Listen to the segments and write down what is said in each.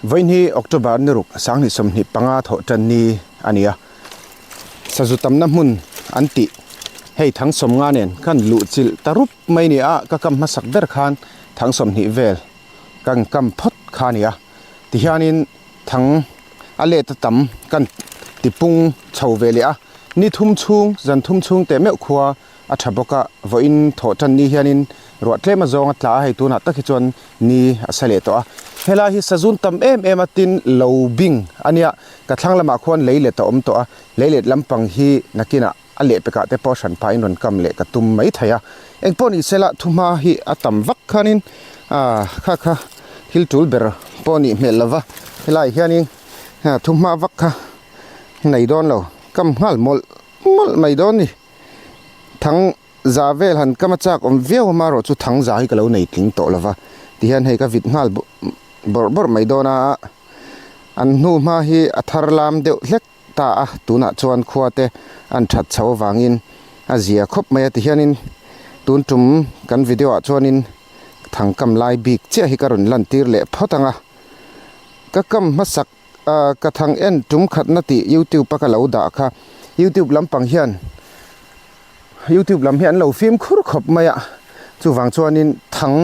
Vawiin hi October ni ruk 2025 thawh tan ni a ni a, sazu tamna hmun an tih hei thang 50 nen khan luh chilh ta rup mai ni a, ka kam hmasak ber khan thang 20 vel kan kam phawt kha a ni a, tihianin thang a let a tam kan tipung chho ve leh a, ni thum chhung zan thum chhung teh meuh khua A tha bawk a, vawiin thawh tan ni hianin ruah tlem a zawng a tla a, hei tunah tak hi chuan ni a sa leh tawh a. Helai hi sazun tam em em a tin lo bing a nia, ka thlang lamah khuan lei let a awm tawh a, lei let lampang hi nakinah a lehpekah te pawh hran phahin rawn kam leh ka tum mai thei a. Engpawh ni sela thuhma hi a tam vak khanin ah kha kha thil tul ber pawh nih hmel lova, helaiah hianin thuhma vak kha nei dawn lo, kam nghal mawlh mawlh mai dawn ni. Thang za vel han kam a chak awm viau a marawh chu thang za hi ka lo nei tling tawh lova tihian hei ka vit nghal bawrh bawrh mai dawn a an hnu hma hi a thar lam deuh hlek ta a tunah chuan khua te an that chho avangin a zia khawp mai a tihianin tun tum kan video ah chuanin thang kam lai bik chiah hi ka rawn lan tir leh phawt ang a ka kam hmasak Ka thang en tum khatna tih youtube a ka lo dah kha youtube lampang hian youtube lam hi an lo fimkhur khawp mai a chuvang chuanin thang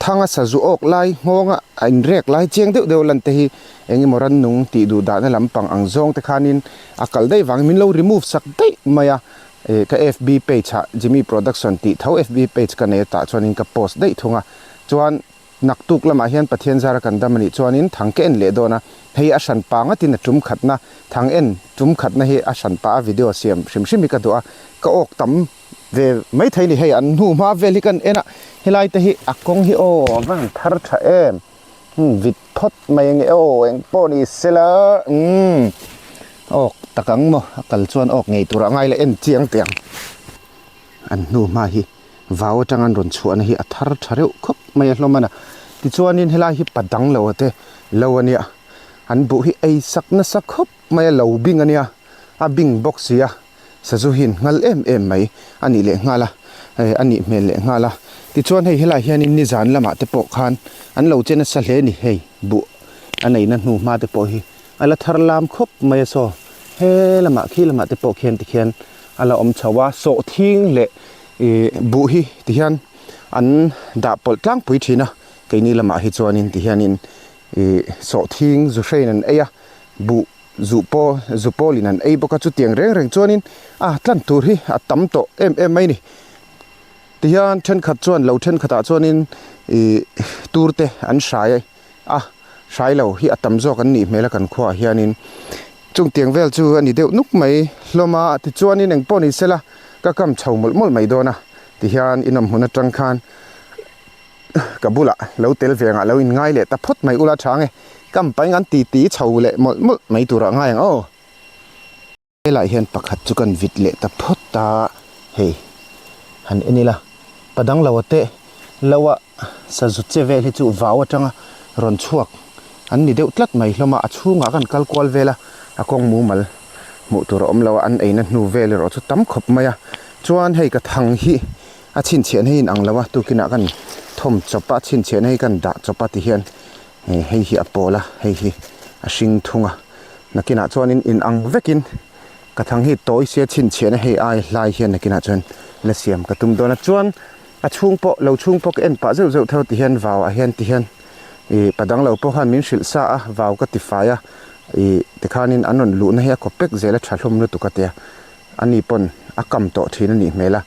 thang a sazu awk lai nghawng a a inrek lai chiang deuh deuh lan te hi eng emaw rannung tih duh dahna lampang ang zawng te khanin a kal daih vangin min lo remove sak daih mai a ih ka fb page ah Jimmy production tih tho fb page ka nei a tah chuanin ka post daih thung a chuan Naktuk lamah hian Pathian zara kan dam a nih chuanin thang ka en leh dawn a, hei a hran pa ngatin a tum khatna, thang en tum khatna hi a hran pa a video siam hrim hrim hi ka duh a, ka awk tam ve mai thei ni hei an hnu hma vel hi kan en a, helai te hi a kawng hi aw a va han thar tha em, umm vit phawt mai ange aw eng pawh ni sela umm awk tak ang maw a kal chuan awk ngei turah ngai la en chiang teh ang an hnu hma hi. Vau atang an rawn chhuahna hi a thar tha reuh khawp mai a hlawm a na. Tichuanin helai hi pa dang lo te lo a nia. An buh hi ei sak nasa khawp mai a, lo bing a nia. A bing bawk si a, sazu hian nghal em em mai a nih leh nghal a, a nih hmel leh nghal a. Tichuan hei helai hianin nizan lamah te pawh khan an lo che nasa hle a ni hei buh a neihna hnu hma te pawh hi a la thar lam khawp mai a saw. He lamah khi lamah te pawh khian tikhian a la awm chho a, sawhthing leh Ih buh hi ti hian an dah pawlh tlangpui thin a, keini lamah hi chuanin ti hianin ih sawhthing zu hrein an ei a, buh zu pawl zu pawlin an ei bawk a, chutiang reng reng chuanin a tlan tur hi a tam tawh em em mai a ni. Tihian thenkhat chuan lo thenkhatah chuanin ih tur te an hrai a, hrai lo hi a tam zawk an nih hmel a kan khuaah hianin chung tiang vel chu a ni deuh nuk mai hlawm a tichuanin engpawh ni sela ka kam chho mawlh mawlh mai dawn a tihian inawm hmun atang khan ka bulah lo tel ve angah lo in ngai leh ta phawt mai ula tha ang e kam paing an titi chho leh mawlh mawlh mai turah ngai ang aw. Helaiah hian pakhat chu kan vit leh ta phawt a, hei han en ila pa dang lo a teh lo a sazu che vel hi chu vau atanga rawn chhuak an ni deuh tlat mai hlawm a, a chhungah kan kal kual vel a, a kawng mumal hmuh tur a awm lo a, an eina hnu vel erawh chu tam khawp mai a, chuan hei ka thang hi a chhinchhiahna hi inang lo a, tukinah kan thawm chawp a, chhinchhiahna hi kan dah chawp a tihian hei hi a pawl a, hei hi a hring thung a. Nakinah chuanin in ang vekin ka thang hi tawi sia chhinchhiahna hei ai hlai hian nakinah chuan la siam ka tum dawn a chuan a chhung pawh lo chhung pawh ka en pah zeuh zeuh theuh tihian vau ah hian tihian ih pa dang lo pawh khan min hrilh sa a vau ka ti fai a ih tikhanin an rawn luhna hi a kaw pek zel a tha hlawm lutuk a tia ani pawn a kam tawh thin a nih hmel a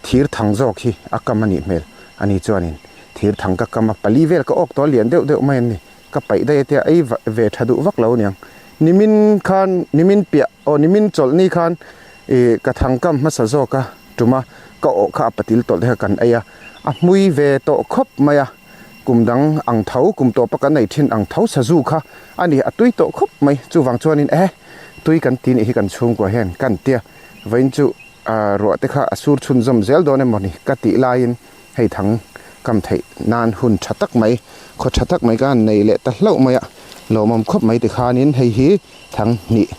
thir thang zawk hi a kam a nih hmel ani chuanin thir thang ka kam a pali vel ka awk tawh a lian deuh deuh mai an ni. Ka paih daih a tia ei ve tha duh vak lo aniang. Nimin khan nimin piah aw nimin chawlh ni khan ih ka thang kam hmasa zawk a tum a ka awh kha a patil tawlh te kha kan ei a a hmui ve tawh khawp mai a kum dang ang tho kum tawpa kan ei thin ang tho sazu kha a ni a tui tawh khawp mai chuvang chuanin e tui kan ti nih hi kan chhungkua hian kan tia vawiin chu ah ruah te kha a sur chhunzawm zel dawn emaw ni ka tih laiin Hei thang kam theih nan hun tha tak mai, khaw tha tak mai ka han nei leh ta hlauh mai a, lawmawm khawp mai tikhanin hei hi thang hnih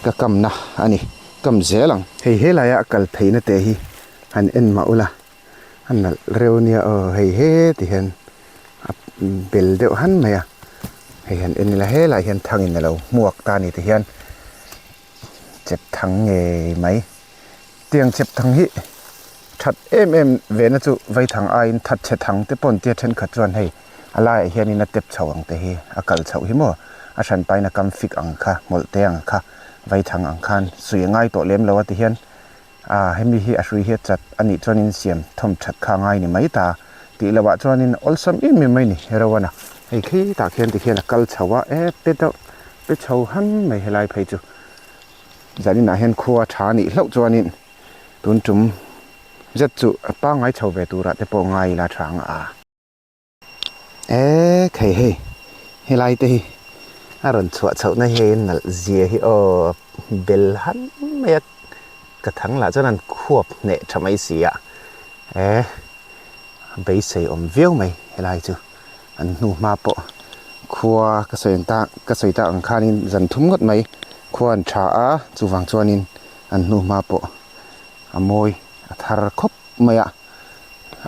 ka kamna a ni, kam zel ang. Hei helaia a kal theihna te hi han en mah ula, a nalh reuh nia aw hei he ti hian a bel deuh han mai a. Hei han en ila helaiah hian thangin a lo hmuak ta a ni ti hian chep thang ngei mai. Tiang chep thang hi that em em ve na chu vaithang aiin that chhe thang te pawh an tia thenkhat chuan hei a laiah hianin a tep chho ang te hi a kal chhoh hi maw a hran pain a kam fik ang kha hmawlh te ang kha vaithang ang khan suih a ngai tawh lem lo a ti hian a hemi hi a hrui hi a chat a nih chuanin siam thawm that kha a ngai ni mai ta tih loh ah chuanin awlsam em em mai ni Rowana hei khi tah khian tikhian a kal chho a e pe deuh pe chho han mai helai phei chu. Zaninah hian khua tha a nih hlauh chuanin tun tum zet chu a pangngai chho ve turah te pawh ngai ila tha ang a. E khei hei helai te hi a rawn chhuah chhohna hi hei nalh zia hi aw bel han mai a ka thang lah chuan an khuap hneh tha mai si a e beisei awm viau mai helai chu. An hnu hma pawh khua ka sawi ang ta ka sawi tak ang khanin zan thum ngawt mai khua an tha a chuvang chuanin an hnu hma pawh a mawi a thar khawp mai a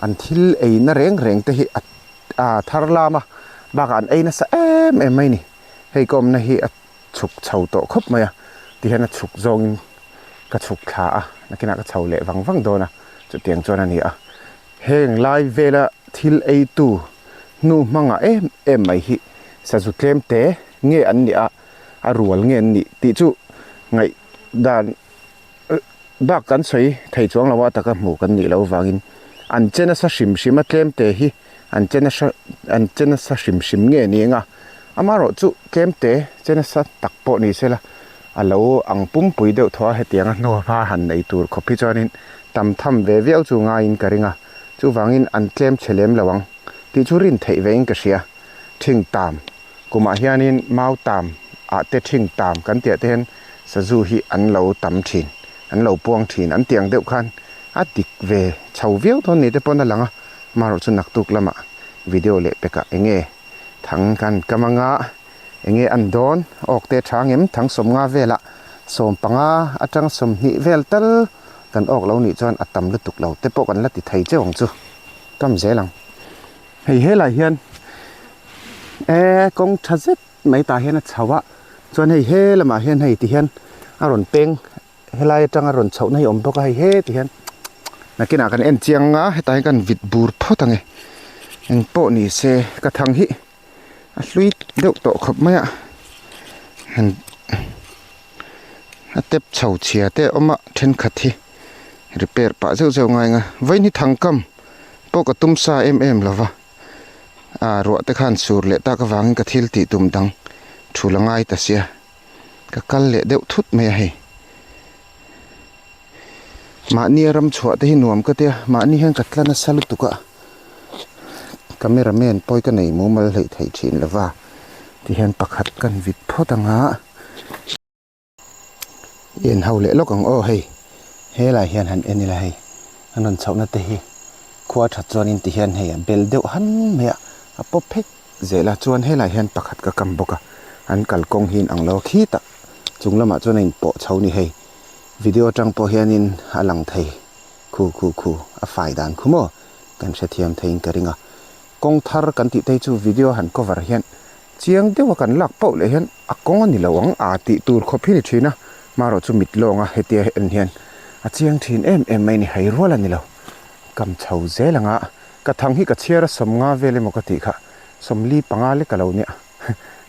an thil ei na reng reng te hi a thar lam a bakah an ei nasa em em mai a ni hei ka awmna hi a chhuk chho tawh khawp mai a tihian a chhuk zawngin ka chhuk thla a nakinah ka chho leh vang vang dawn a chutiang chuan a ni a. Heng lai vela thil eitu hnu hmangah em em mai hi sazu tlem te nge an nih a, a rual nge an nih tih chu ngaih dan bak kan sawi thei chuang lo a taka hmuh kan nih loh vangin an che nasa hrim hrim a tlem te hi an che nasa an che nasa hrim hrim nge ni eng a, amaherawh chu tlem te che nasa tak pawh ni sela A lo ang pumpui deuh thaw a hetiang a hnuhma han nei tur khawp hi chuanin tam tham ve viau chu ngaiin ka ring a, chuvangin an tlem chhe lem lo ang tih chu rin theih vein ka hria. Thing tam kumah hianin mau tam ah te thing tam kan tih ah te hian sazu hi an lo tam thin, an lo puang thin an tih ang deuh khan a dik ve chho viau dawn ni te pawn a lang a, amaherawh chu naktuk lamah video leh pekah eng nge thang kan kam anga. Enge an dawn? Awk te tha ngem thang sawmnga velah 15 atang 20 vel tal kan awk lo nih chuan a tam lutuk lo te pawh kan la ti thei cheu ang chu. Kam zel ang. Hei helai hian e kawng tha zet mai tah hian a chho a, chuan hei he lamah hian hei ti hian a rawn peng helai atanga rawn chhohna hi a awm bawk a hei he ti hian nakinah kan en chiang a hetah hian kan vit bur phawt ang e engpawh ni se ka thang hi. A hlui deuh tawh khawp mai a han a tep chho chhia te a awm a thenkhat hi repair pah zeuh zeuh ngai ang a vawiin hi thangkam pawh ka tum sa em em lo va ah ruah te khan sur leh tak avangin ka thil tih tum dang thul a ngai ta sia ka kal leh deuh thut mai a hei mahni a ram chhuah te hi nuam ka tia mahni hian ka tla nasa lutuk a. Camera man pawi ka nei mumal hleih theih thin lo va tihian pakhat kan vit phawt ang a i en ho leh lawk ang aw hei helai hian han en ila hei an rawn chhoh na te hi khua that chuanin tihian hei a bel deuh han mai a a pawp phek zel a chuan helai hian pakhat ka kam bawk a an kalkawng hi inang lo a khitah chung lamah chuan a inpawh chho ni hei video atang pawh hianin a lang thei. Khu khu khu a fai dan khu maw kan hrethiam theiin ka ring a, kawng thar kan tih te hi chu video han cover hian chiang deuh a kan lak pauh leh hian a kawng a ni lo ang a tih tur khawp hi ni thin a, marawh chu mit lawnga hetia en hian a chiang thin em em mai ni hei rual a ni lo, kam chho zel ang a, ka thang hi ka chhiar a 50 vel emaw ka tih kha 45 lek ka lo nia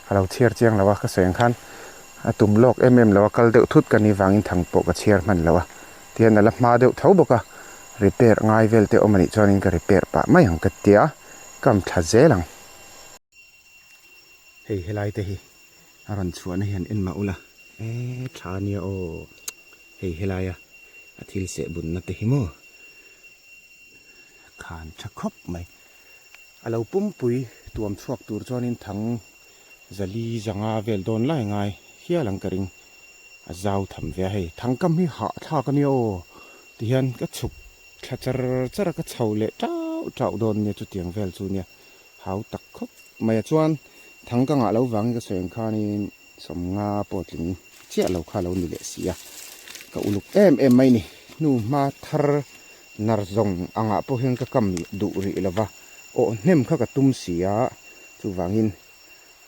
ka lo chhiar chiang lo a ka sawi ang khan a tum lawk em em lo a kal deuh thut ka nih vangin thang pawh ka chhiar hman lo a. Tihian a la hma deuh tho bawk a, repair ngai vel te awm a nih chuanin ka repair pah mai ang ka tia, ka am thla zel ang. Hei helai te hi a rawn chhuahna hian en mah ula, e tha nia aw, hei helaia a thil seh bunna te hi maw khan tha khawp mai. A lo pumpui tuam chhuak tur chuanin thang zali zanga vel dawn lai ngai hial ang ka ring. A zau tham ve a hei thangkam hi hahthlak a nia aw tihian ka chhuk thla char char a ka chho leh tauh tauh dawn nia chutiang vel chu nia hau tak khawp mai a chuan thang ka ngah lo vangin ka sawi ang khanin 50 pawh tling chiah lo kha lo ni leh si a ka uluk em em mai ni hnu hma thar nar zawng angah pawh hian ka kam duh rih lo va awh hnem kha ka tum si a chuvangin.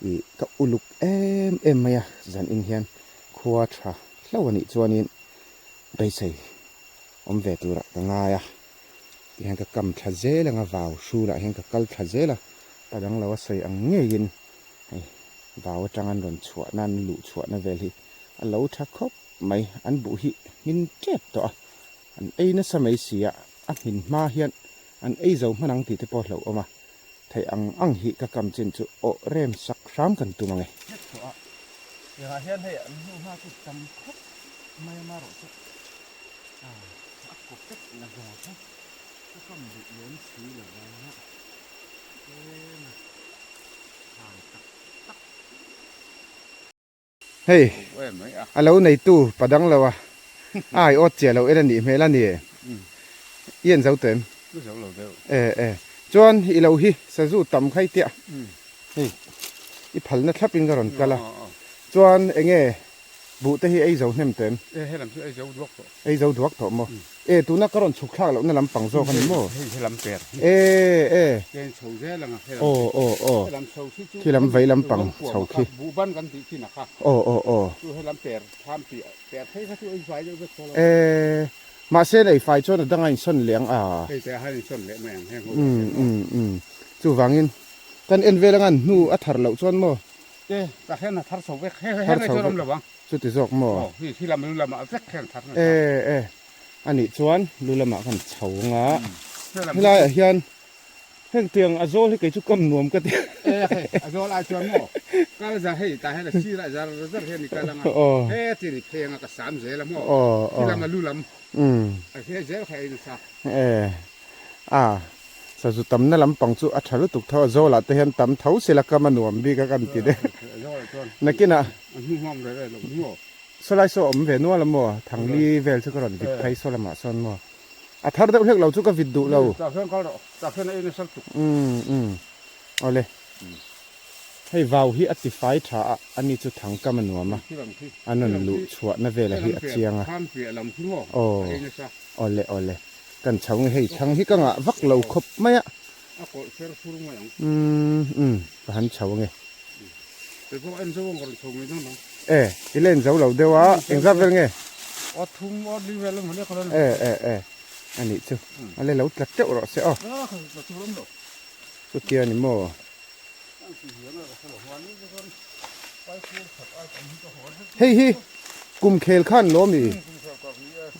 Ih ka uluk em em mai a, zan in hian khua tha hlo a nih chuanin beisei awm ve turah ka ngai a, tihian ka kam thla zel anga vau hrulah hian ka kal thla zel a, pa dang lo a sawi ang ngeiin hei vau atang an rawn chhuah na an luh chhuah na vel hi a lo tha khawp mai, an buh hi hmin tep tawh a, an ei nasa mai si a, a hmin hma hian an ei zo hman ang tih te pawh a hlauhawm a. Theih ang ang hi ka kam chin chu aw rem sak hram kan tum ang e. Hret tawh a, tiangah hian hei an hnu hma chu tam khawp mai a marawh chu a kawp vek la zawng kha ka kam duh lem si lo va tlem a thai tak tak. Hei, a lo neitu pa dang lo a, a ai awt chiah lo en a nih hmel a ni. I en zo tawh em? E e, chuan i lo hi sazu tam kha i tia. Hei, i phalna thlap in ka rawn kal a. Chuan enge buh te hi ei zo hnem tawh em? E helam chu ei zo duak tawh. Ei zo duak tawh maw? E tuna ka rawn chhuk thlak lohna lampang zawk a ni maw? Hei helam per hi. E e. Ken chho zel anga helam. Aw aw aw. Helam chho khi chu. Khi lam vei lampang chho khi. Buh ban kan tih thin a kha. Aw aw aw. Chu helam per tham tih per phei kha chu ei fai deuh vek tawh lo. E mahse ei fai chuan a dang a insawn leh ang a. Hei te a insawn leh mai ang heng ho. Um um um. Chuvangin kan en vel anga an hnu a thar loh chuan maw? E ka hian a thar chho vek. He he ngei chuan awm lo ang. Chuti zawk maw? Aw, hei khi lam lu lamah vek hian thar nasa. E e, a nih chuan lu lamah khan chho anga helaiah hian heng tiang a zawl hi kei chu kam nuam ka ti. E hei, a zawl ai chuan maw? Kal zar hei tah hian a sirah zar zar hian i kal anga he tin i phei anga ka sam zel a maw? Khi lama lu lam a he zel kha ei nasa. E a. Sazu tamna lampang chu a tha lutuk tho a, Zawlah te hian tam tho sela kam a nuam bik a kan ti deuh. Nakinah sawlai saw awm ve nual a maw, Thangli vel chu ka rawn vit phei saw lamah sawn maw. A thar deuh hlek lo chu ka vit duh lo. Umm umm awle. Hei vau hi a ti fai tha a, ani chu thang kam a nuam a, an rawn luh chhuahna vela hi a chiang a. Aw awle awle. Kan chho nge hei thlang hi ka ngah vak lo khawp mai a. A kawlh fer fur mai ang. Umm umm ka han chho ange. Kei pawh en zo ang ka rawn chho mai dawn ang. E i la en zo lo deuh a engzat vel nge? Aw thum aw li vel ang hlek E e e a nih chu a le lo tla teuh rawh se aw. A ka tla tur awm lo. Chutia ni maw? Hei hi kum khel khan lawm i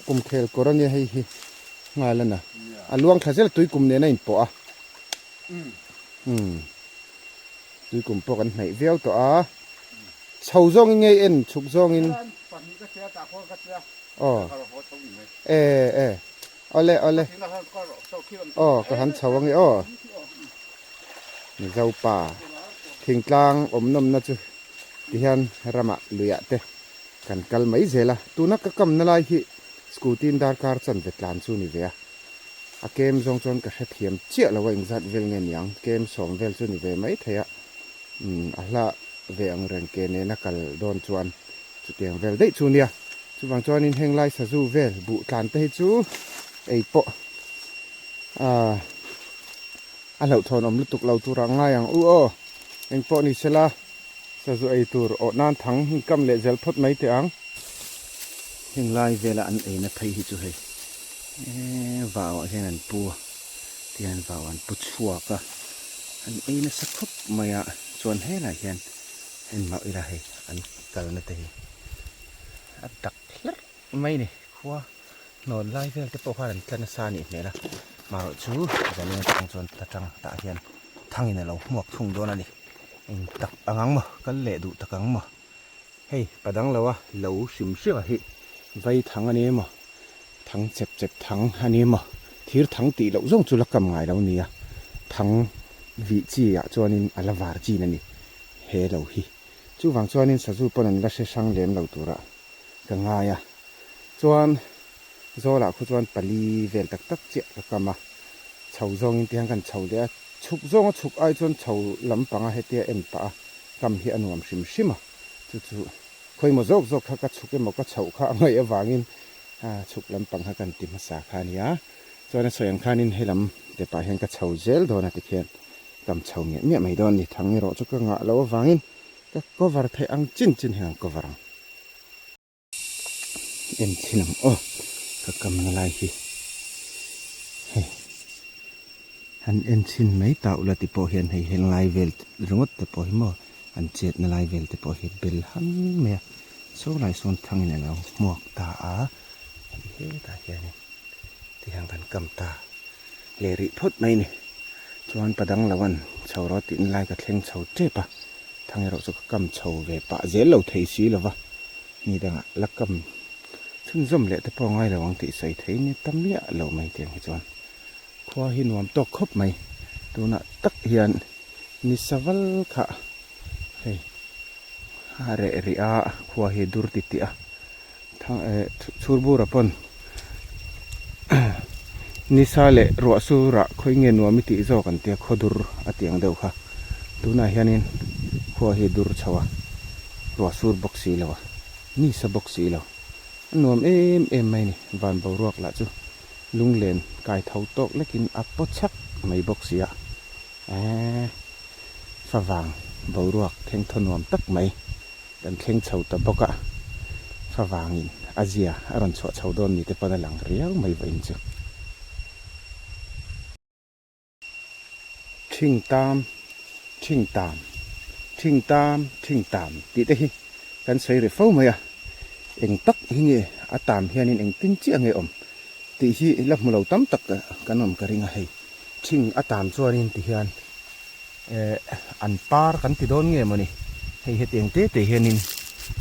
kum khel kawr ania hei hi nghal ana a luang thla zel tui kum nen a inpawh a umm tui kum pawh kan hnaih viau tawh a chho zawng in nge en chhuk zawng in aw e e awle awle aw ka han chho ange aw. Mizopa thingtlang awm nawmna chu tihian ramah luiah te kan kal mai zel a, tuna ka kamna lai hi scooty in darkar chanve tlan chu ni ve a, a kem zawng chuan ka hrethiam chiah lo a engzat vel nge niang, kem sawm vel chu ni ve mai thei a, umm a hla ve ang reng ke nena kal dawn chuan chutiang vel daih chu nia, chuvang chuanin heng lai sazu vel buh tlan te hi chu ei pawh aaa. A hlauhthawn awm lutuk lo tur ah ngai ang u aw. Engpawh ni sela, sazu ei tur awh nan thang hi kam leh zel phawt mai teh ang. Heng lai vela an eina phei hi chu hei eee vau ah hian an pu a, tihian vau an pu chhuak a, an ei nasa khawp mai a, chuan helai hian en mah ila hei an kalna te hi a dak hlerh mai a ni khua. Hnawn lai vel te pawh khan an tla nasa a nih hmel a, marawh chu zanin atang chuan ta tang tah hian thangin a lo hmuak thung dawn a ni. Eng tak ang ang maw? Kal leh duh tak ang maw? Hei pa dang lo a lo hrim hrim a hi vai thang a ni emaw, thang chep chep thang a ni emaw, thir thang tih loh zawng chu la kam ngai lo a ni a, thang vih chi ah chuanin a la var chin a ni he lo hi. Chuvang chuanin sazu pawn an la hre hrang lem lo turah ka ngai a. Chuan Zawlah khu chuan pali vel tak tak chiah ka kam a, chho zawngin tihian kan chho leh a, chhuk zawnga chhuk ai chuan chho lampanga hetia en pah a kam hi a nuam hrim hrim a, chu chu khawimaw zawk zawk kha ka chhuk emaw ka chhoh kha a ngaih avangin chhuk lampang kha kan ti hmasa kha a nia. Chuan a sawi ang khanin helam tepah hian ka chho zel dawn a tikhian. Kam chho miah miah mai dawn a ni. Thang erawh chu ka ngah loh avangin ka cover theih ang chin chin hian an cover ang. En chin ang aw ka kamna lai hi hei han en chhin mai ta ula ti pawh hian hei heng lai vel ringawt te pawh hi maw an chetna lai vel te pawh hi bel han mai a saw lai sawn thangin a lo hmuak ta a hei hetah hianin tihian kan kam ta leh rih phawt mai a ni chuan padang lo an chho rawh tih na lai ka thleng chho tep a thang erawh chu ka kam chho ve pah zel lo thei si lo va ni dangah la kam chhunzawm leh te pawh a ngai lo ang tih sawi thei ni ta miah lo mai tiang hi chuan khua hi nuam tawk khawp mai tunah tak hian ni saval kha hei a reh rih a khua hi dur ti tih a thang eh chhur bur ah pawn nisa leh ruah sur ah khawi nge nuam i tih zawk an tia khaw dur a tih ang deuh kha tunah hianin khua hi dur chho a ruah sur bawk si lo a nisa bawk si lo a nuam em em mai a ni van boruak lah chu lunglen kai tho tawk lekin a paw chhak mai bawk si a eehh favang boruak thengthaw nuam tak mai. Kan thleng chho ta bawk a, favangin a zia a rawn chhuah chho dawn ni te pawn a lang riau mai vawiin chu. Thing tam, thing tam, thing tam, thing tam tih te hi kan sawi ri fo mai a, eng tak hi nge a tam hianin engtin chiah nge awm tih hi la hmu lo tam tak kan awm ka ring a hei. Thing a tam chuanin ti hian. Eh an par kan ti dawn nge mawni hei hetiang te te hianin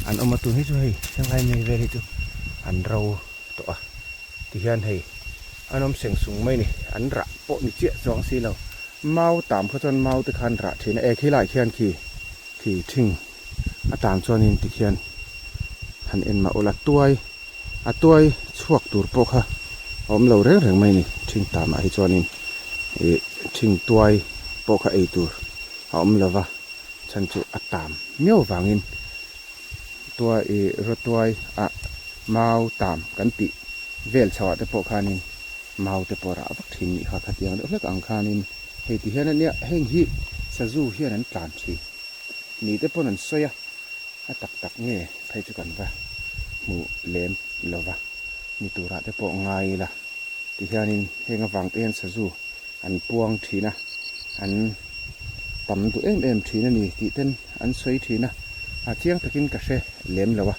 an awm a tun hi chu hei shanghai mai vel hi chu an ro tawh a tihian hei an awm seng sung mai ni an rah pawh ni chiah chuang si lo mau tam kha chuan mau te khan rah thin a e khilai khian khi khi thing a tan chuanin tikhian han en mah ula tuai a tuai chhuak tur pawh kha a awm lo reng reng mai a ni thing tamah hi chuanin ih thing tuai pawh kha ei tur a awm lo va chhan chu a tam miau vangin tuai ih rawtuai ah mau tam kan tih vel chhoh ah te pawh khanin mau te pawh rah vak thin nih kha khatiang deuh hlek ang khanin hei ti hian ania heng hi sazu hian an tlan thin ni te pawn an sawi a a tak tak nge phei chu kan va hmu lem lo va ni turah te pawh ngai ila tihianin heng avang te hian sazu an puang thin a an tam duh em em thin a ni tih ten an sawi thin a a chiang takin ka hre lem lo a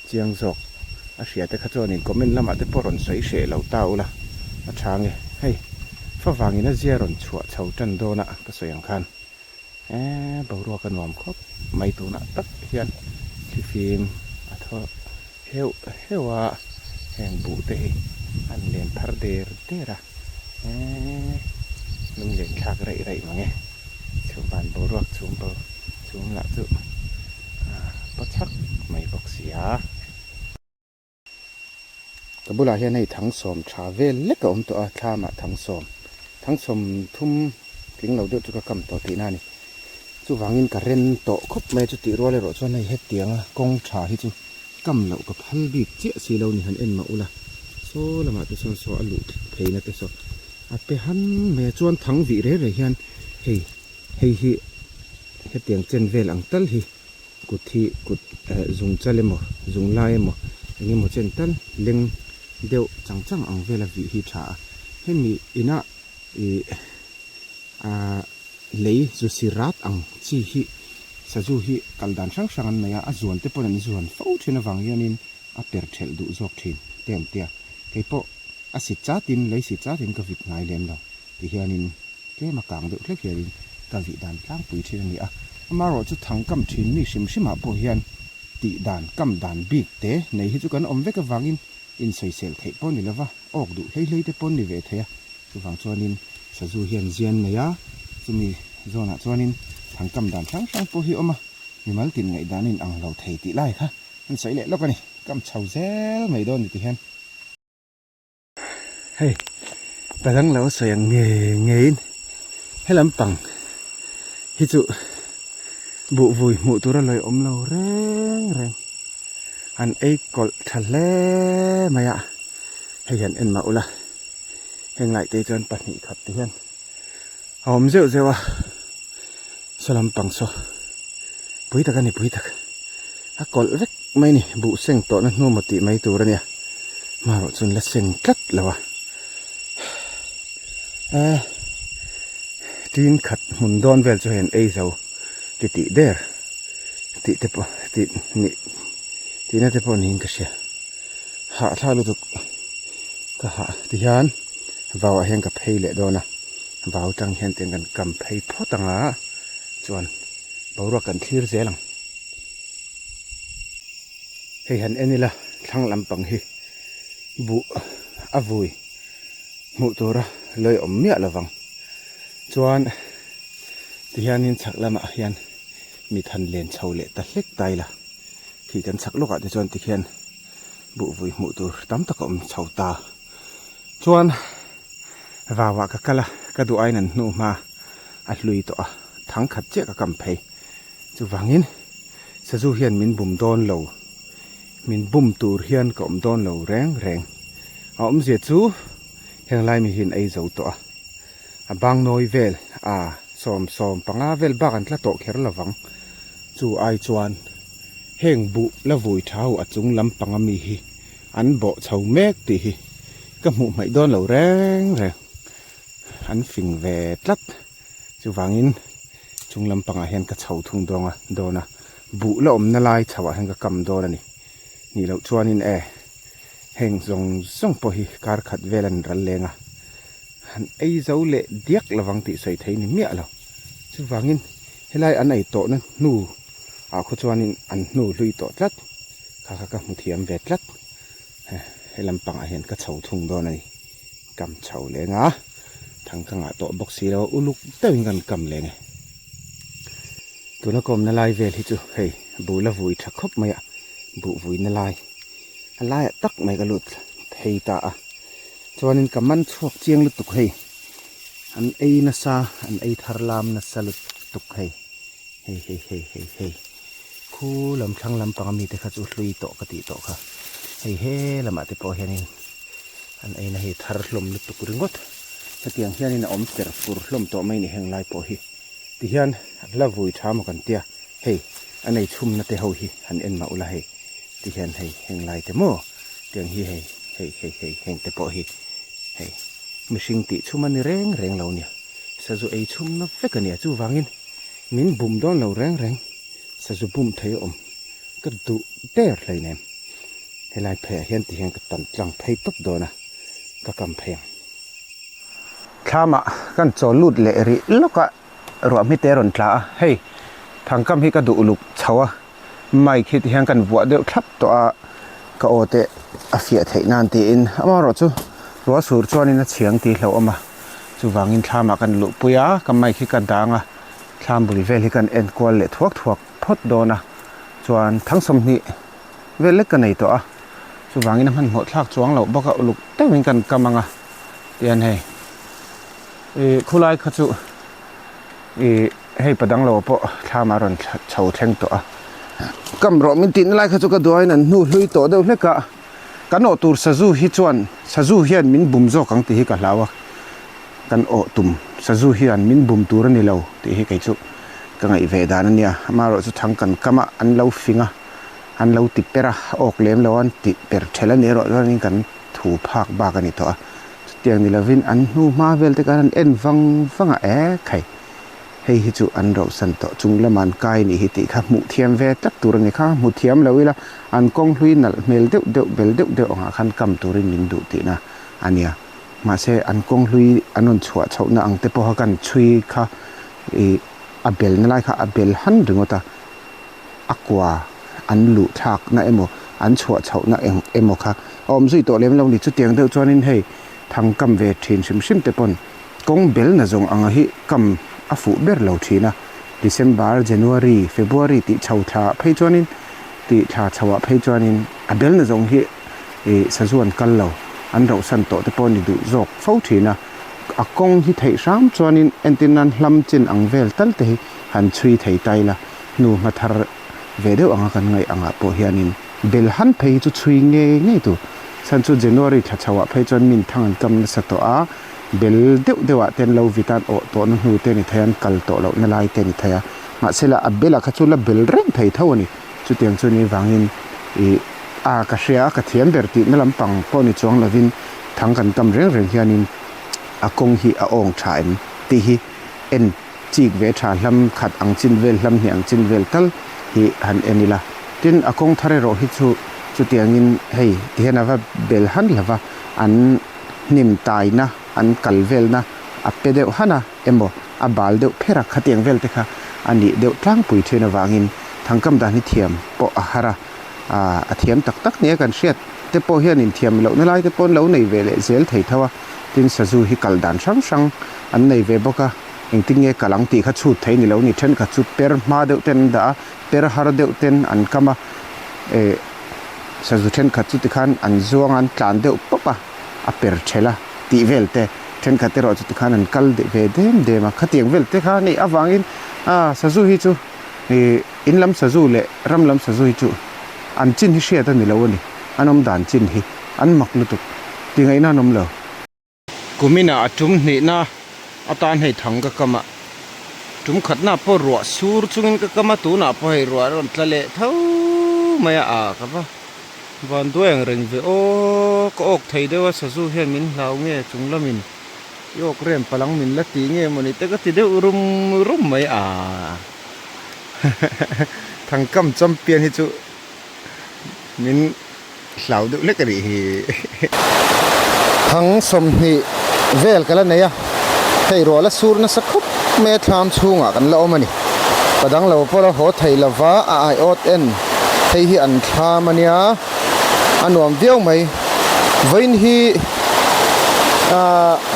chiang zawk a hria te kha chuanin comment lamah te pawh rawn sawi hreh lo ta ula a tha nge hei favangin a zia rawn chhuah chho tan dawn a ka sawi ang khan. Eee boruak a nuam khawp mai tunah tak hian thlifim a thaw heuh heuh a heng buh te hi an len thar der der a eee lunglen thlak raih raih mang e chhum van boruak chhum bo chhum lah chu a paw chhak mai bawk si a. Ka bulah hian hei thangsawm tha vel lek a awm tawh a thlamah thangsawm thangsawm thum tling lo deuh chu ka kam tawh tihna a ni chuvangin ka ren tawh khawp mai a chutih rual erawh chuan hei hetianga kawng tha hi chu kam loh ka phal bik chiah si lo ni han en mah ula saw lamah te sawn saw a luh theihna te saw a pe han mai a chuan thang vih reh reh hian hei hei hi hetiang chen vel ang tal hi. Kut hi kut eh zung chal emaw zung lai emaw eng emaw chen tal leng deuh chang chang ang vela vih hi tha a hemi inah ih ah lei zu si rat ang chi hi sazu hi kal dan hrang hrang an nei a a zuan te pawn an zuan fo thin avang hianin a per thelh duh zawk thin te an tia keipawh a si chatin lei si chatin ka vit ngai lem lo ti hianin Tlem a kang deuh hlek hianin ka vih dan tlangpui thin a ni a, amaherawh chu thang kam thin mi hrim hrimah pawh hian tih dan kam dan bik te nei hi chu kan awm vek avangin insawisel theih pawh ni lova, awk duh hlei hlei te pawh ni ve thei a, chuvang chuanin sazu hian zian nei a, chumi zawnah chuanin thang kam dan hrang hrang pawh hi a awm a, mimal tin ngaihdan in ang lo thei tih lai kha an sawi leh lawk a ni, kam chho zel mai dawn ni ti hian. Hei padang lo sawi ang ngei ngeiin he lampang hi chu buh vui hmuh tur a lawi awm lo reng reng an ei kawlh tha hle mai a hei hian en mah ula heng lai te chuan pahnih khat te hian a awm zeuh zeuh a. Saw lampang saw pui tak a ni pui tak a kawlh vek mai a ni buh seng tawhna hnu maw tih mai tur a nia hmarawh chuan la seng tlat lo a eh tin khat hmun dawn vel chu hei an ei zo ti tih der tih te pawh tih nih tihna te pawh niin ka hria hahthlak lutuk ka hah ti hian vau ah hian ka phei leh dawn a. Vau tang hian tiang kan kam phei phawt ang a, chuan boruak kan thlir zel ang. Hei han en ila thlang lampang hi buh a vui hmuh tura lawi awm miah lovang. Chuan tihianin chhak lamah hian mit han len chho leh ta hlek ta ila, khi kan chhak lawkah te chuan tikhian buh vui hmuh tur tam tak a awm chho ta. Chuan vauah ka kal a, ka duh aiin an hnu hma a hlui tawh a, thang khat chiah ka kam phei. Chuvangin sazu hian min bum dawn lo, min bum tur hian ka awm dawn lo reng reng. A awmzia chu heng lai mi hian ei zo tawh a, a bang nawi vel a sawm sawm panga vel bak an tla tawh kher lovang. Chu ai chuan heng buh la vui tha ho a chung lampang ami hi an bawh chho mek tih hi ka hmuh hmaih dawn lo reng reng an fing ve tlat chuvangin chung lampangah hian ka chho thung dawn a dawn a buh la awmna lai chho ah hian ka kam dawn a ni nih loh chuanin e heng zawng zawng pawh hi kar khat vel an ral leng a han ei zo leh diak lovang tih sawi thei ni miah lo chuvangin helai an ei tawhna hnu ah khaw chuanin an hnu hlui tawh tlat. Kha kha ka hmu thiam ve tlat he lampangah hian ka chho thung dawn a ni kam chho leng a thang ka ngah tawh bawk si lo a uluk deuhin kan kam leng e tuna ka awmna lai vel hi chu hei buh la vui tha khawp mai a buh vuina lai a laiah tak mai ka lut phei ta a chuanin ka man chhuak chiang lutuk hei an ei nasa an ei thar lam nasa lutuk hei. Hei hei hei hei hei khu lam thlang lampang ami te kha chu hlui tawh ka tih tawh kha hei he lamah te pawh hianin an eina hei thar hlawm lutuk ringawt hetiang hianin a awm per fur hlawm tawh mai ni heng lai pawh hi tihian an la vui tha maw kan tia hei a nei chhumna te ho hi han en mah ula hei tihian hei heng lai te maw tiang hi hei hei hei hei heng te pawh hi hei mihring tih chhum a ni reng reng lo nia sazu ei chhumna vek a nia chuvangin. Min bum dawn lo reng reng, sazu bum thei a awm ka duh der hleinem. Helai pheiah hian ti hian ka tan tlang phei tawp dawn a, ka kam phei ang. Thlamah kan chaw lut leh rih lawk a, ruah hmite a rawn tla a, hei thangkam hi ka duh uluk chho a, mic hi ti hian kan vuah deuh thlap tawh a, ka aw te a fiah theih nan tiin amaherawhchu ruah sur chuanin a chhiang tih hlauhawm a. Chuvangin thlamah kan luhpui a, ka mic hi ka dang a, thlam bul vel hi kan en kual leh thuak thuak phawt dawn a, chuan thang 20 vel lek ka nei tawh a, chuvangin a hmanhmawh thlak chuang loh bawk a, uluk deuhin kan kam ang a, tihian hei ih khulai kha chu ih hei padang lo pawh thlamah a rawn chho thleng tawh a, kam rawh min tihna lai kha chu ka duaiin an hnu hlui tawh deuh hlek a. Kan awh tur sazu hi chuan sazu hian min bum zawk ang tih hi ka hlau a, kan awh tum sazu hian min bum tur a ni lo tih hi kei chu ka ngaih ve dan a nia. Amaherawh chu thang kan kam a, an lo fing a, an lo ti per a, awk lem lo an ti per thelh a ni erawh chuanin kan thu phak bak a ni tawh a. Chutiang ni lovin an hnu hma vel te khan an en vang vang a, ekhai. Hei hi chu an rauhsan tawh chung lama an kai nih hi tih kha hmuh thiam ve tlat tur a ni kha. Hmu thiam lo ila an kawng hlui nalh hmel deuh deuh bel deuh deuh angah khan kam turin min duh tihna a nia. Mahse an kawng hlui an rawn chhuah chhohna ang te pawha kan chhui kha ih a belna lai kha a bel han ringawt a, a kua an luh thlakna emaw an chhuah chhohna eng emaw kha a awm zui tawh lem lo ni. Chutiang deuh chuanin hei thang kam ve thin hrim hrim te pawn Kawng belna zawng anga hi kam a fuh ber lo thin a, December, January, February tih chho thla phei chuanin tih thla chhoah phei chuanin a belna zawng hi ih sazu an kal lo, an rauhsan tawh te pawh a ni duh zawk fo thin a. A kawng hi theih hram chuanin entir nan hlam chin ang vel tal te hi han chhui thei ta ila, hnu hma thar ve deuh anga kan ngaih angah pawh hianin bel han phei hi chu chhui ngei ngei tur. Chhan chu January thla chhoah phei chuan min thang an kam nasa tawh a. Bel deuh deuh ah te an lo vit a an awh tawh na hnu te a ni thei a an kal tawh loh na lai te a ni thei a mahse la a bel ah kha chu la bel reng thei tho a ni chutiang chu ni vangin ih a ka hria a ka thiam ber tih na lampang pawh ni chuang lovin thang kan kam reng reng hianin a kawng hi a awng tha em tih hi en chik ve tha hlam khat ang chin vel hlam hnih ang chin vel tal hi han en ila tin a kawng thar erawh hi chu chutiangin hei tihian a va bel han lova an hnim taina an kal velna a pe deuh han a emaw a bal deuh pher a khatiang vel te kha a nih deuh tlangpui thin avangin thangkam dan hi thiam pawh a har a, a thiam tak tak nia kan hriat te pawh hian inthiam lohna lai te pawh an lo nei ve leh zel thei tho a, tin sazu hi kal dan hrang hrang an nei ve bawk a, engtin nge kal ang tih kha chhut thei ni lo ni thenkhat chu per hma deuh ten an dah a, per har deuh ten an kam a, eh. Sazu thenkhat chu tikhan an zuang a, an tlan deuh pawp a, a per thelh a tih vel te, thenkhat erawh chu tikhan an kal ve dem dem a, khatiang vel te kha a nih avangin a sazu hi chu ih in lam sazu leh ram lam sazu hi chu an chin hi hriat a ni lo a ni, an awm dan chin hi an mak lutuk tih ngaihna an awm lo. Kuminah a tum hnihna atan hei thang ka kam a, tum khatna pawh ruah sur chungin ka kam a, tunah pawh hei ruah a rawn tla leh tho mai a, ah ka va van duai ang reng ve aw, ka awk thei deuh a sazu hian min hlau nge chung lamin i awk rem palang min la ti nge mawni te ka ti deuh rum rum mai a, thangkam champion hi chu min. Hlau deuh hlek a nih hi. Thang 20 vel ka la nei a, hei ruah la sur nasa khawp mai a thlam chhungah kan la awm a ni. Pa dang lo pawh la haw thei lova a aiawt en hei hi an thlam a nia, a nuam viau mai. Vawiin hi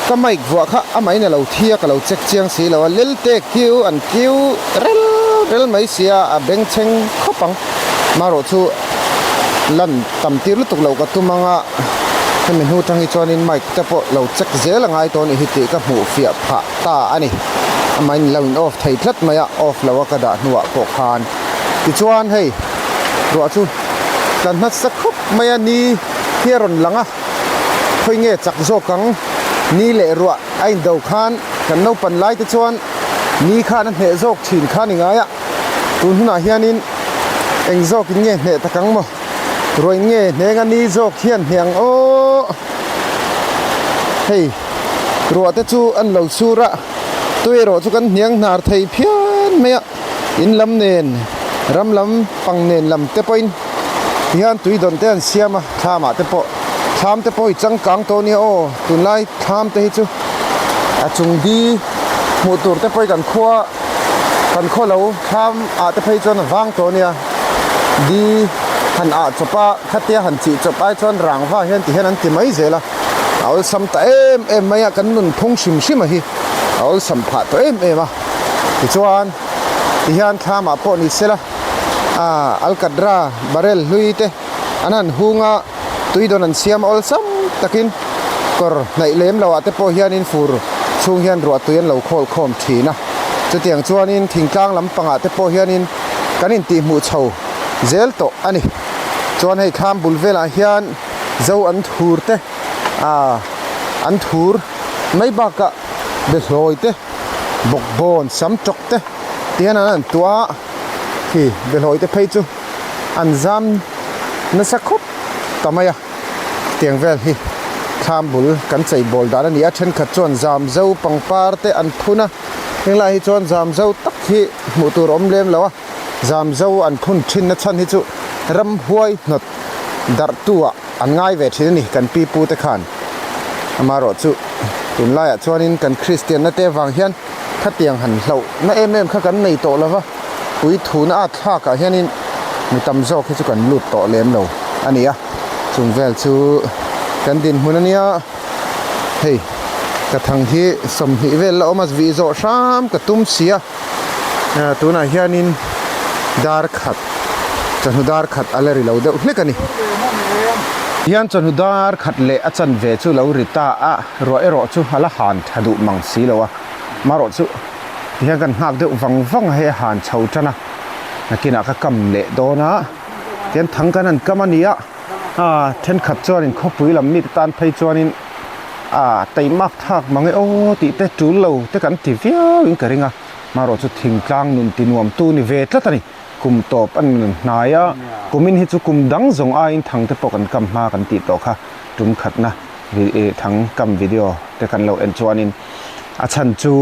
ka mic vuah kha amahin a lo thi a, ka lo check chiang si lo a, lelte kiu an kiu rel rel mai sia a bengchheng khawp ang. Marawh chu lan tam tir lutuk lo ka tum anga hemi hnu tang hi chuanin mic te pawh lo check zel a ngai tawh a nih hi tih ka hmuh fiah phah ta a ni. Amahin lo in off thei tlat mai a, off lo a ka dah hnuah pawh khan. Tichuan hei ruah chu tlan hmasa khawp mai a, ni hi a rawn lang a, khawi nge chak zawk ang, ni leh ruah a indo khan kan naupan lai te chuan ni khan a hneh zawk thin kha a ni ngai a. Tun hunah hianin eng zawkin nge hneh tak ang maw? Ruain nge hneng a ni zawk hian hneh ang aw? Hei ruah te chu an lo sur a, tui erawh chu kan hniang hnar thei phian mai a, in lam nen ram lam pang nen lam te pawhin tihian tui dawn te an siam a, thlamah te pawh thlam te pawh hi changkang tawh a nia aw, tunlai thlam te hi chu a chung di hmuh tur te pawh hi kan khua. Kan khaw lo thlam ah te phei chuan a vang tawh a nia, di han ah chawp a, khatia han chih chawp ai chuan rangva hian ti hian an ti mai zel a, a awlsam ta em em mai a, kan nun phung hrim hrim a hi a awlsam phah tawh em em a, tichuan ti hian thlam ah pawh ni sela ah alkatra barrel hlui te an han hung a, tui dawn an siam a awlsam takin kawr hnaih lem loh ah te pawh hianin fur chhung hian ruah tui an lo khawl khawm thin a chutiang chuanin thingtlang lampangah te pawh hianin kan intihhmuh chho zel tawh a ni chuan hei thlam bul velah hian zo an thur te ah an thur mai bakah behlawi te bawkbawn sam tawk te tihian an han tuah a khi behlawi te phei chu. An zam nasa khawp ta mai a, tiang vel hi thlam bul kan chei bawl dan a ni a, thenkhat chuan zam zo pangpar te an phun a, henglai hi chuan zam zo tak hi hmuh tur a awm lem lo a, zam zo an phun thin na chhan hi chu ramhuai hnawt darh tu ah an ngai ve thin a ni kan pi pu te khan amaherawh chu tunlaiah chuanin kan Kristian na te avang hian khatiang han hlauh na em em kha kan nei tawh lo va. Pui thuna a thlakah hianin mi tam zawk hi chu kan lut tawh lem lo a ni a, chung vel chu kan dinhmun a nia, hei ka thang hi 20 vel la awm a vih zawh hram ka tum si a, tunah hianin dar khat chawhnu dar khat a la ri lo deuh hlek a ni. Hian chawhnu dar khat leh a chanve chu lo ri ta a, ruah erawh chu a la han tha duh mang si lo a, marawh chu. Tihian kan nghak deuh vang vang a hei a han chho tan a nakinah ka kam leh dawn a tihian thang kan han kam a ni a ah thenkhat chuanin khawpui lam mite tan phei chuanin A taimak thlak mang e aw tih te tul lo te kan ti viau in ka ring a, marawh chu thingtlang nun ti nuam tu ni ve tlat a ni. Kum tawp a nun hnai a, kumin hi chu kum dang zawng aiin thang te pawh kan kam hma kan tih tawh kha tum khatna thang kam video te kan lo en chuanin a chhan chu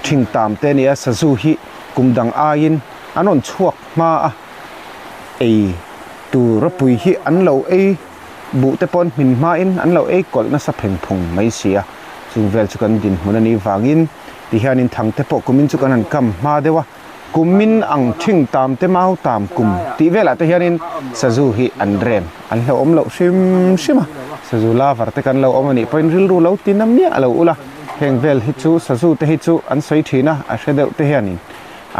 thing tam te a ni a, sazu hi kum dang aiin an rawn chhuak hma a, ei tur a pui hi an lo ei. Buh te pawn hmin hmain an lo ei kawlh nasa pheng phung mai si a, chung vel chu kan dinhmun a nih vangin tihianin thang te pawh kumin chu kan han kam hma deuh a, kumin ang thing tam te mau tam kum tih velah te hianin sazu hi an rem an hlauhawm loh hrim hrim a, sazu lavar te kan lo awm a nih pawhin rilru lo ti na miah lo ula, heng vel hi chu sazu te hi chu an sawi thin a, a hre deuh te hianin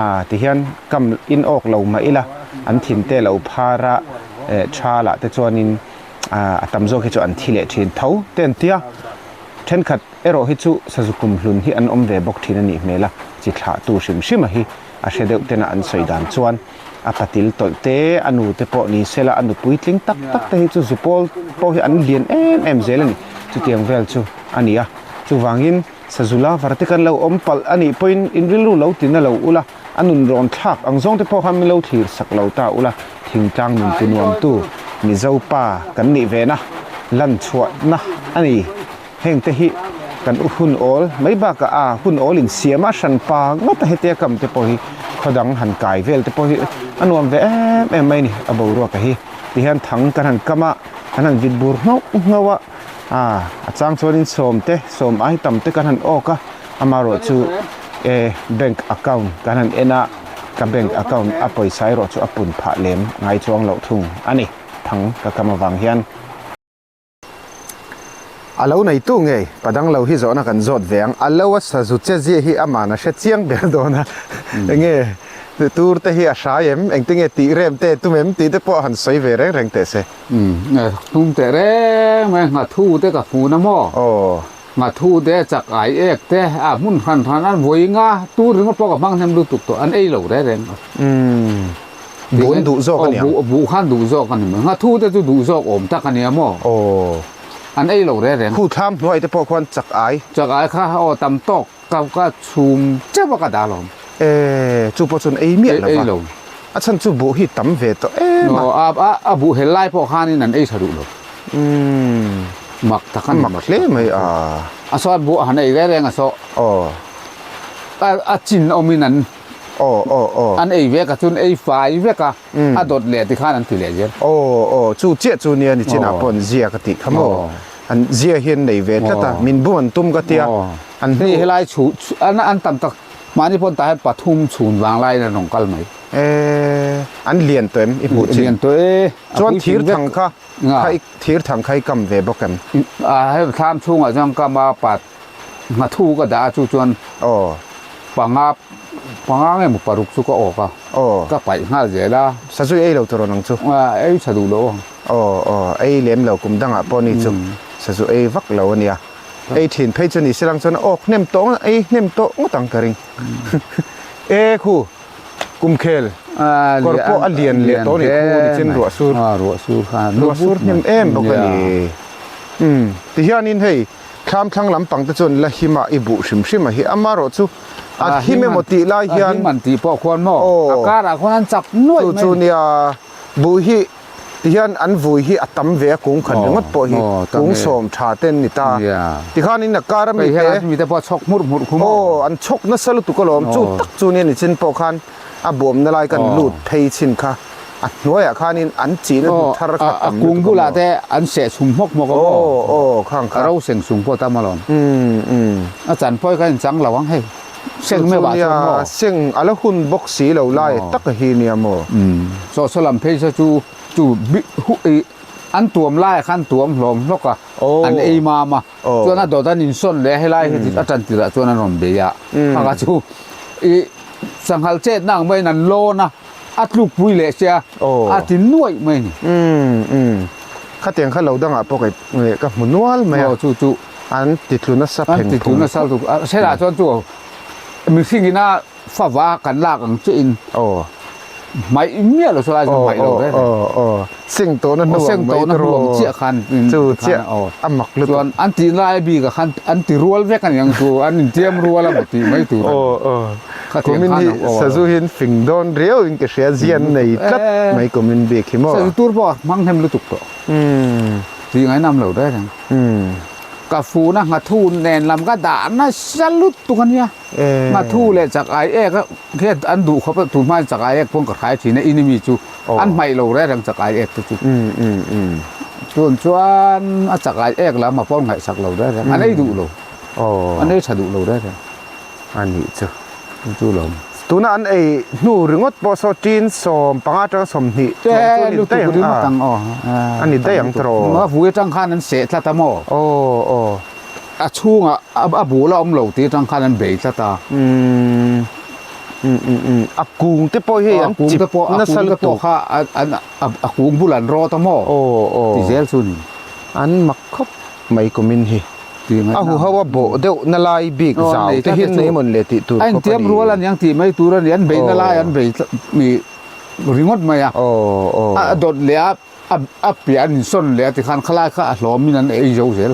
a tihian kam in awk lo mah ila an thin te lo phar a eh tha lah te chuanin ah a tam zawk hi chu an thi leh thin tho te an tia thenkhat erawh hi chu sazu kum hlun hi an awm ve bawk thin a nih hmel a chi thlah tu hrim hrim a hi a hre deuh tena an sawi dan chuan a patil tawlh te a nu te pawh ni sela a nupui tling tak tak te hi chu zu pawl pawh hi an lian em em zel a ni chutiang vel chu a ni a chuvangin Sazu lavar te kan lo awm palh a nih pawhin in rilru lo ti na lo ula, a nun rawn thlak ang zawng te pawh khan min lo thlir sak lo ta ula, thingtlang nun ti nuamtu Mizo pa kan nih ve na, lan chhuahna a ni. Heng te hi kan u hun awl mai bakah a hun awl in siam a hran pa ngawt a hetia kam te pawh hi khaw dang han kai vel te pawh hi a nuam ve em em mai a ni a boruak a hi. Tihian thang kan han kam a, kan han vit bur nghauh nghauh a. A a chang chuanin sawm te sawm ai tam te kan han awk a amaherawh chu e bank account kan han en a ka bank account a pawisa erawh chu a pun phah lem ngai chuang loh thung a ni thang ka kam avang hian. A lo neitu ngei padang lo hi zawhna kan zawt ve ang a lo a sazu che zia hi aman a hre chiang ber dawn a enge tur te hi a hrai em engtinge tih rem te tum em tih te pawh han sawi ve reng reng teh se. Tum teh reng mai nghathu te ka hmu na maw? Aw. Nghathu te chak ai ek te a hmun hran hran an vawi nga tur ringawt pawh ka hmang hnem lutuk tawh an ei lo reng reng. Umm. Buh an duh zawk a ni ang. Aw buh khan duh zawk a ni mai. Nghathu te chu duh zawk awm tak a nia maw? Aw. An ei lo reng reng. Khu thlam hnuai te pawh khuan chak ai. Chak ai kha aw tam tawk ka ka chhum teuh a ka dah alawm. E chu pawh chuan ei miah lo va. Ei lo. A chhan chu buh hi tam ve tawh em a. Aw a a buh hel lai pawh khanin an ei tha duh lo. Umm. Mak tak a ni. Mak hle mai a. A saw buh a han ei reng reng a saw. Aw. A a chin awmin an. Aw aw aw. An ei vek a chun ei fai vek a. A dawt leh tikhan an ti leh zel. Aw aw chu chiah chu nia ni chinah pawh an ziak a tih kha maw. An zia hi an nei ve tlat a, min bum an tum ka tia. An hnu. Hei helai chhu an an tam tak mahni pawn tah hian pathum chhun vang laiin an rawn kal mai. E an lian tawh em i hmuh chin? Lian tawh e. Chuan thir thang kha kha i thir thang kha i kam ve bawk em? A hei thlam chhungah chuan kam a pat nghathu ka dah a chu chuan Aw. panga panga nge maw paruk chu ka awk a. Aw. Ka paih nghal zel a. Sazu i ei lo tur rawn ang chu. A ei tha duh lo ang. Aw aw ei lem lo kum dangah pawh ni chu sazu ei vak lo a nia. Ei thin phei chu ni se lang chuan awk hnem tawh ngawt ei hnem tawh ngawt ang ka ring. E khu kumkhel kawr pawh a lian leh tawh ni khu ni chin ruah sur. Ruah sur kha ruah sur hnem em bawk a ni. Umm tihianin hei thlam thlang lampang te chuan la hima i buh hrim hrim a hi amarawh chu a him emaw tih lai hian a him an tih pawh khuan maw a karah khuan an chak nuaih mai chu chu nia buh hi Tihian an vui hi a tam ve a kung khat ringawt pawh hi kung sawm tha te an ni ta. Tikhanin a kar a mi te aw an chhawk nasa lutuk alawm chu tak chu nia nichin pawh khan a buamna lai kan lut phei chhin kha a hnuaiah khanin an chihna hnu thar kha tam lutuk a kung bulah te an seh chhum hmawk hmawk a maw aw aw khang kha a ro seng sung pawh tam alawm a chan pawh kha in chang lo ang hei. Seng meuh ah chuan maw? Seng a la hun bawk si lo lai tak a hi nia maw? Chaw saw lam phei saw chu chu i an tuam lai ah khan tuam hlawm hlawk a, an ei mam a, chuan a dawt an insawn leh a helai hi a tan tirah chuan an rawn bei a, khang a chu i sanghal chetna ang maiin an lawn a, a tlukpui leh sia a ti nuaih mai a ni. Khatiang kha lo dangah pawh ka hmu nual mai a. Chu chu. An ti tlu nasa pheng phung. An ti tlu nasa lutuk. Sela chuan chu mihring ina fava kan lak ang che in. Aw. Hmaih miah lo saw lai chu hmaih lo reng reng. Aw aw seng tawhna hnu ang mai tawhna hnu ang chiah khan chu chiah a mak lutuk. Chuan an tih lai bik ah khan an ti rual vek a niang chu an intiam rual a maw tih mai tur a ni. Aw aw kumin hi sazu hian fing dawn riau in ka hria zian nei tlat mai kumin bik hi maw. Sazu tur pawh a hmang hnem lutuk tawh. Tih ngaihnam lo reng reng. Ka funa nghathu nen lam ka dah nasa lutuk a nia. Nghathu leh chak ai ek a khian an duh khawp a tun hmain chak ai ek pawn ka hrai thin a in ami chu an hmaih lo reng reng chak ai ek te chu. Tun chuan a chak ai ek lam a pawn ngaihsak lo reng reng an ei duh lo an ei tha duh lo reng reng. A nih chu. Chu lo. Tuna an ei hnu ringawt pawh saw tin 15 atanga 20 chuang chu a ni daih ang a. A ni daih ang tawh. A vui atang khan an seh tlat a maw? Aw aw. A chhungah a bul a awm lo tih atang khan an bei tlat a. Umm umm umm a kung te pawh hi an chip nasa lutuk. A kung te pawh kha a kung bul an rawt a maw? Aw aw. Ti zel chu ni. An mak khawp mai kumin hi. A huho a bawh deuh na lai bik zau te hi an nei mawn le tih tur khawp a ni. A intiam rual a niang tih mai tur a ni. An beihna lai an bei ringawt mai a. A dawt leh a a piah an insawn leh a tikhan khalai kha a hlawmin an ei zo zel.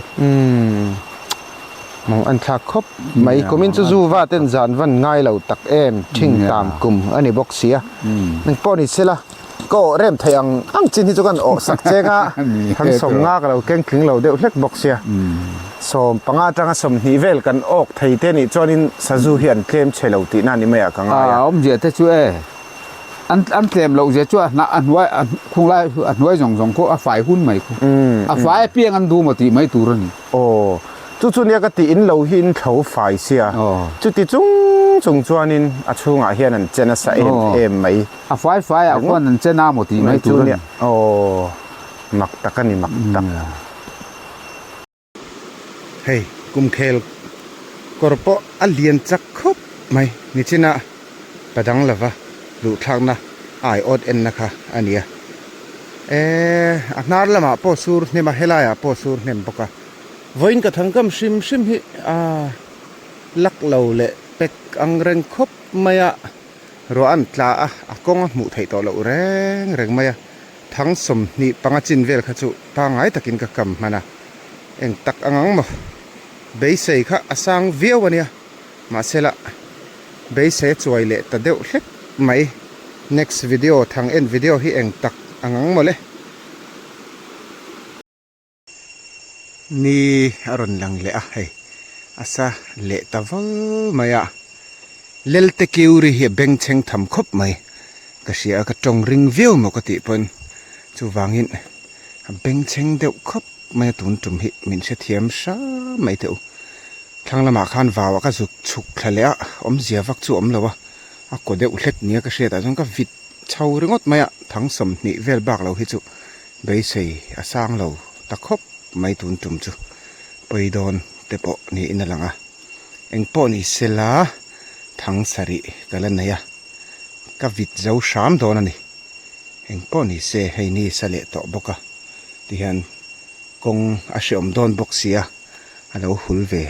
Mang an thlak khawp mai. Kumin chu zu va ten zan van ngai lo tak em thing tam kum a ni bawk sia. Engpawh ni sela. Ka awh rem theih ang ang chin hi chu kan awh sak cheng a, kan 50 ka lo keng tling lo deuh hlek bawk sia. 15 atanga 20 vel kan awk thei te nih chuanin sazu hi an tlem chhe lo tihna ni maiah ka ngai a. A awmzia te chu e, an an tlem loh zia chu a hnah a hnuai a khung lai a hnuai zawng zawng khaw a fai hun mai khu. A fai apiang an duh maw tih mai tur a ni. Aw, chu chu nia ka tih in lo hi in thlo fai sia. Chuti chung chung chuanin a chhungah hian an che nasa em em mai. A fai fai ah khuan an chen a maw tih mai tur a ni. Aw, mak tak a ni mak tak. Hei, kumkhel kawr pawh a lian chak khawp mai. Nichina pa dang lova luhthlakna aiawt enna kha a ni a. Eee, a hnar lamah pawh sur hnem a, helaiah pawh sur hnem bawk a. Vawiin ka thangkam hrim hrim hi a lak lo leh pek ang reng khawp mai a. Ruah an tla a, a kawng a hmuh theih tawh loh reng reng mai a, thang 25 chin vel kha chu pangngai takin ka kam hman a, eng tak ang ang maw? Beisei kha a sang viau a nia, mahsela beisei a chuai leh ta deuh hlek mai. Next video thang en video hi eng tak ang ang maw le? Ni a rawn lang leh a hei a sa leh ta vul mai a Lelte Kiuri hi a bengchheng tham khawp mai ka hria a ka tawng ring viau maw ka tih pawn chuvangin a bengchheng deuh khawp mai a tun tum hi min hrethiam hram mai teh u thlang lamah khan vau ah ka zuk chhuk thla leh a awmzia vak chu a awm lo a a kaw deuh hlek nia ka hriat ah chuan ka vit chho ringawt mai a thang 20 vel bak lo hi chu. Beisei a sang lo ta khawp mai tun tum chu pawi dawn te pawh niin a lang a, eng pawh ni sela thang sarih ka la nei a, ka vit zo hram dawn a ni. Eng pawh ni se hei ni sa leh tawh bawk a tihian kawng a hreawm dawn bawk si a, a lo hul ve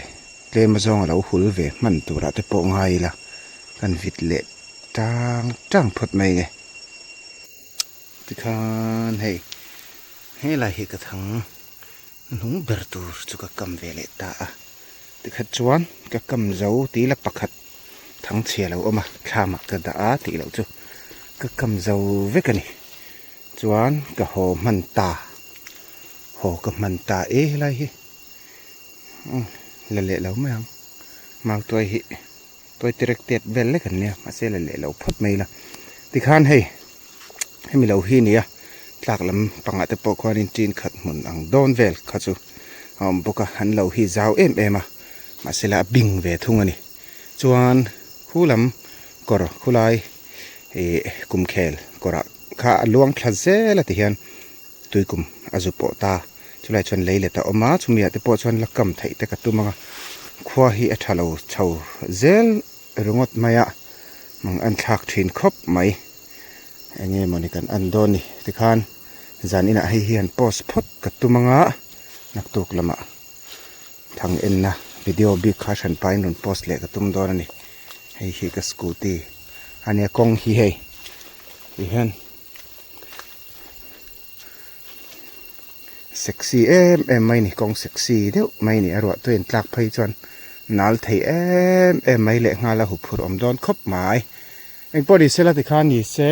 tlem azawng a lo hul ve hman turah te pawh ngai ila kan vit leh tang tang phawt mai nge. Tikhan hei helai hi ka thang hnung ber tur chu ka kam ve leh ta a tikhat chuan ka kam zo tih la pakhat thang chhia lo awm a thlamah ka dah a tih loh chu ka kam zo vek a ni chuan ka haw hman ta haw ka hman ta e helai hi la leh lo mai ang mautuai hi. Toy terek tet vel lek an nia mahse la leh lo phawt mai ila tikhan hei hemi lo hi nia tlak lam pangah te pawh khuanin tin khat hmun ang dawn vel kha chu a awm bawk a an lo hi zau em em a mahse la a bing ve thung a ni chuan khu lam kawr khulai ih kumkhel kawrah kha a luang thla zel a tihian tuikum a zu pawh ta. Chulai chuan lei let a awm a, chumi ah te pawh chuan la kam theih te ka tum ang a, khua hi a tha lo chho zel ringawt mai a, mang an thlak thin khawp mai. Enge mawni kan en dawn ni tikhan zan inah hei hian post phawt ka tum ang a, naktuk lamah thang enna video bik kha hran pahin rawn post leh ka tum dawn a ni. Hei hi ka scooty a nia kawng hi hei. Ti hian sexy em em mai ni kawng sexy deuh mai ni a ruah tui an tlak phei chuan nal thei em em mai leh nghal a huphurh awm dawn khawp mai. Engpawh ni sela tikhan ni se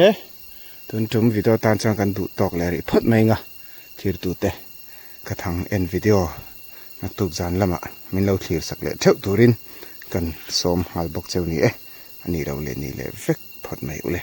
tun tum video tan chuan kan duh tawk leh rih phawt mai ang a thirtute ka thang en video naktuk zan lamah min lo thlir sak leh theuh turin kan sawm nghal bawk cheu ni e a nih loh leh nih leh vek phawt mai ule.